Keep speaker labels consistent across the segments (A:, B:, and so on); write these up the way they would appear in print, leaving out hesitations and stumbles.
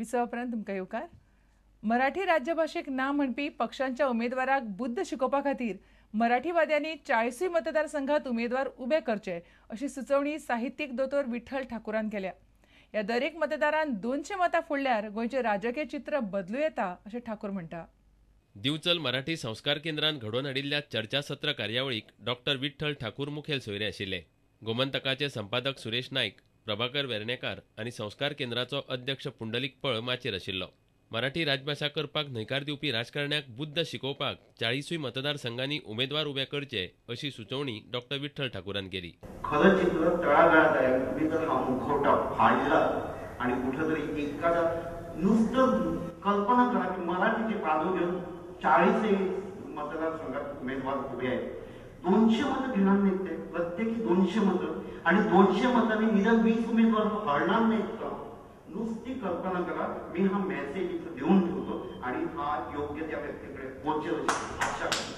A: विसवा उपरांत तुमकां येवकार. मराठी राज्यभाशेक ना म्हणपी पक्षांच्या उमेदवाराक बुद्द शिकोवपा खातीर मराठीवाद्यांनी 40 मतदारसंघात उमेदवार उबे करचे अशी सुचोवणी साहित्यीक दोतोर विठ्ठल ठाकूरान केल्या. ह्या दरेक मतदारान 200 मतां फोडल्यार गोंयचें राजकीय चित्र बदलू येता अशें ठाकूर म्हणटा.
B: दिवचल मराठी संस्कार केंद्रान घडोवन हाडिल्ल्या चर्चासत्र कार्यावळीक डॉक्टर विठ्ठल ठाकूर मुखेल सोयरे आशिल्ले. गोमंतकाचे संपादक सुरेश नायक, प्रभाकर वेर्णेकार आनी संस्कार केंद्राचो अध्यक्ष पुंडलीक पळ माचयेर आशिल्लो. मराठी राजभाशा करपाक न्हयकार दिवपी राजकारण्याक बुद्द शिकोवपाक 40 मतदारसंघांनी उमेदवार उबे करचे अशी सुचोवणी डॉक्टर विठ्ठल ठाकूरान केली.
C: खरं चित्र तळागाळात आहे. तुम्ही जर हा मुखवटा फाडला आणि कुठेतरी एखादा नुसतं कल्पना करा की मराठीचे पालू घेऊन 40 मतदारसंघात उमेदवार उभे आहेत. 200 मतं घेणार नाहीत ते, प्रत्येकी 200 मतं, आणि 200 मतांनी निदान 20 उमेदवार हरणार नाहीत का? नुसती कल्पना करा. मी हा मेसेज इथं देऊन ठेवतो आणि हा योग्य त्या व्यक्तीकडे पोहोचेल आशा करतो.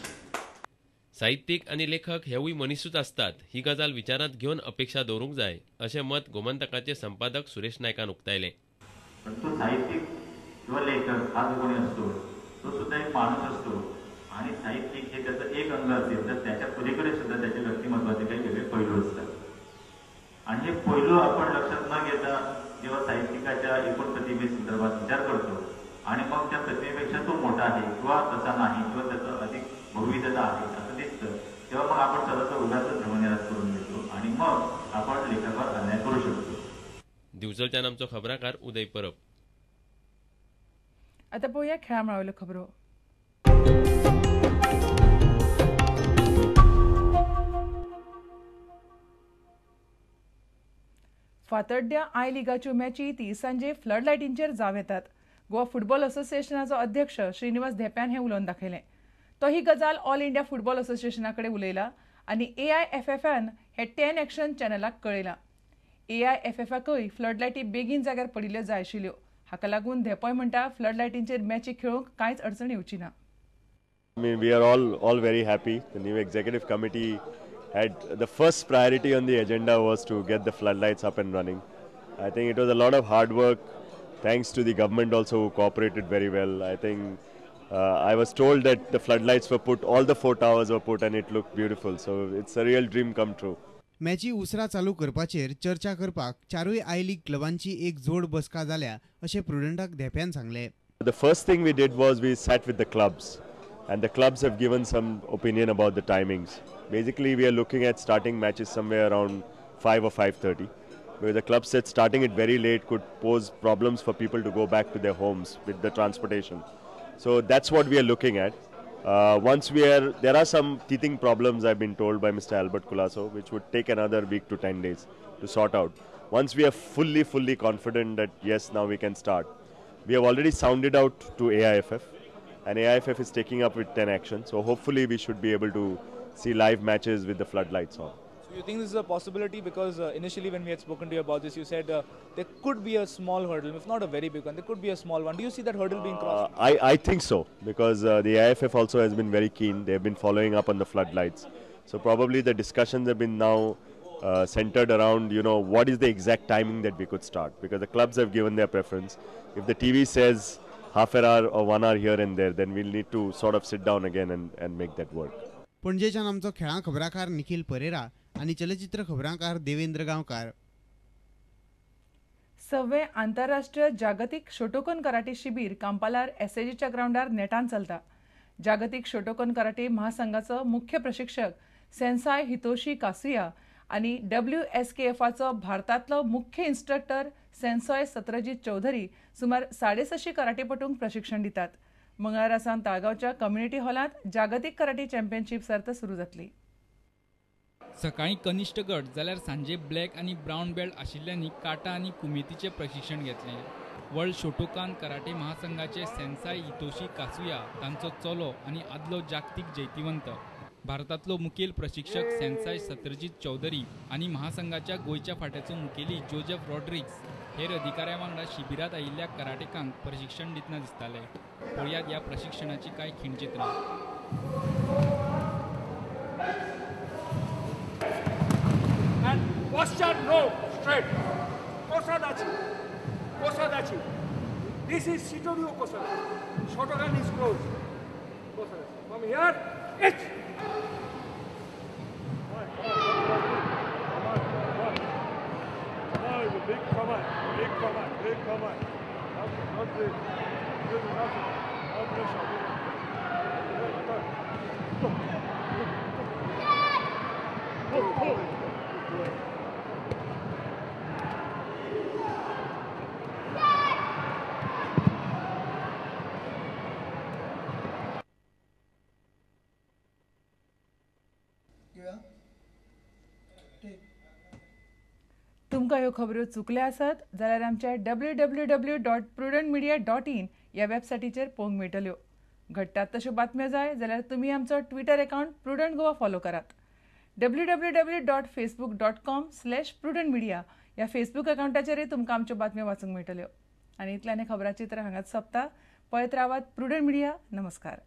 B: साहित्यीक आनी लेखक हेवूय मनिसूच आसतात ही गजाल विचारांत घेवन अपेक्षा दवरूंक जाय अशें मत गोमंतकाचे संपादक सुरेश नायकान उक्तायलें.
D: पण तो साहित्यिक किंवा लेखक हा जो कोणी असतो तो सुद्धा एक माणूस असतो आणि साहित्यिक हे त्याचं एक अंग असेल तर त्याच्या पलीकडे सुद्धा त्याच्या व्यक्तिमत्वाचे काही वेगळे पैलू असतात आणि हे पैलू आपण लक्षात न घेता जेव्हा साहित्यिकाच्या एकूण प्रतिमेसंदर्भात विचार करतो आणि मग त्या प्रतिमेपेक्षा तो मोठा आहे किंवा तसा नाही किंवा त्याचं अधिक बहुविधता आहे असं दिसतं तेव्हा मग आपण स्वतःचा उगाच भ्रमनिरास करून घेतो आणि मग आपण लेखकावर अन्याय करू शकतो.
B: दिवचलच्यान आमचो खबराकार उदय परब.
A: आता पळोवया खेळा मळावयल्यो खबरो. फातर्ड्या I लिगाच्यो मॅची तिळसांजे फ्लड लायटींचेर जावं येतात. गोवा फुटबॉल असोसिएशनाचो अध्यक्ष श्रीनिवास धेप्यान हें उलोवन दाखयलें. तो ही गजाल ऑल इंडिया फुटबॉल असोसिएशना कडेन उलयला आनी AIFFन हें 10 एक्शन चॅनलाक कळयलां. AIFFाकय फ्लड लायटी बेगीन जाग्यार पडिल्ल्यो जाय आशिल्ल्यो. हाका लागून धेंपोय म्हणटा फ्लड लायटींचेर मॅची खेळूंक कांयच अडचण येवची ना.
E: I mean, we are all very happy. The new executive committee had the first priority on the agenda was to get the floodlights up and running. I think it was a lot of hard work, thanks to the government also who cooperated very well. I think I was told that the floodlights were put, all the 4 towers were put, and it looked beautiful. So it's a real dream come true.
F: मॅची उसरा चालू करपाचेर चर्चा करपाक चारूय I league क्लबांची एक जोड बसका जाल्या अशें प्रुडंटाक धेंप्यान सांगलें.
E: The first thing we did was we sat with the clubs, and the clubs have given some opinion about the timings. Basically, we are looking at starting matches somewhere around 5 or 5:30, because the club said starting it very late could pose problems for people to go back to their homes with the transportation. So that's what we are looking at. Once we are, there are some teething problems, I've been told by Mr. Albert Colaco, which would take another week to 10 days to sort out. Once we are fully confident that yes, now we can start. We have already sounded out to AIFF, and AIFF is taking up with 10 actions. So hopefully we should be able to see live matches with the floodlights on.
G: So you think this is a possibility? Because initially when we had spoken to you about this, you said there could be a small hurdle, if not a very big one, there could be a small one. Do you see that hurdle being crossed?
E: I think so, because the AIFF also has been very keen. They have been following up on the floodlights. So probably the discussions have been now centered around, you know, what is the exact timing that we could start, because the clubs have given their preference. If the TV says half an hour or 1 hour here and there, then we'll need to sort of sit down again and make that work.
F: पणजेच्यान आमचो खेळां खबराकार निखिल परेरा आनी चलचित्र खबरांकार देवेंद्र गांवकार.
A: सव्वे आंतरराष्ट्रीय जागतीक Shotokan karate शिबीर कांपालार एसएजीच्या ग्रावंडार नेटान चलता. जागतीक शोटोकन कराटे महासंघाचो मुख्य प्रशिक्षक सेन्साय हितोशी कासुया आनी WSKFाचो भारतांतलो मुख्य इन्स्ट्रक्टर सेन्सॉय सत्रजीत चौधरी सुमार 650 कराटेपटूंक प्रशिक्षण दितात. मंगळारा सावन ताळगांवच्या कम्युनिटी हॉलांत जागतीक कराटे चॅम्पियनशीप सर्त सुरू जातली.
H: सकाळी कनिष्ठ गट जाल्यार सांजे ब्लॅक आनी ब्रावन बेल्ट आशिल्ल्यांनी काटा आनी कुमेतीचें प्रशिक्षण घेतलें. वर्ल्ड शोटोकान कराटे महासंघाचे सेन्साय हितोशी कासुया तांचो चलो आनी आदलो जागतीक जैतिवंत, भारतांतलो मुखेल प्रशिक्षक सेन्साय सत्रजीत चौधरी आनी महासंघाच्या गोंयच्या फांट्याचो मुखेली जोजफ रॉड्रिग्स हेर अधिकाऱ्यां वांगडा शिबिरांत आयिल्ल्या कराटेकांक प्रशिक्षण दितना दिसताले. पळयात ह्या प्रशिक्षणाची कांय खिणचित्रां.
I: Posture no straight. Kosadachi. Kosadachi. This is Shitoryu Kosara. Shotokan is closed. Kosara. From here, H. Big command, big command, big command. Not big. Nothing. No pressure. Go. Go. Go. Go.
A: तुमकां ह्यो खबऱ्यो चुकल्या आसत जाल्यार आमच्या www.prudentmedia.in ह्या वेबसायटीचेर पळोवंक मेळटल्यो. घडटात तश्यो बातम्यो जाय जाल्यार तुमी आमचो Twitter account Prudent Goa follow करात. www.facebook.com/prudentmedia ह्या फेसबूक अकावंटाचेरय तुमकां आमच्यो बातम्यो वाचूंक मेळटल्यो. आनी इतल्यान खबराचित्र हांगाच सोंपता. पळयत रावात प्रुडंट मिडिया. नमस्कार.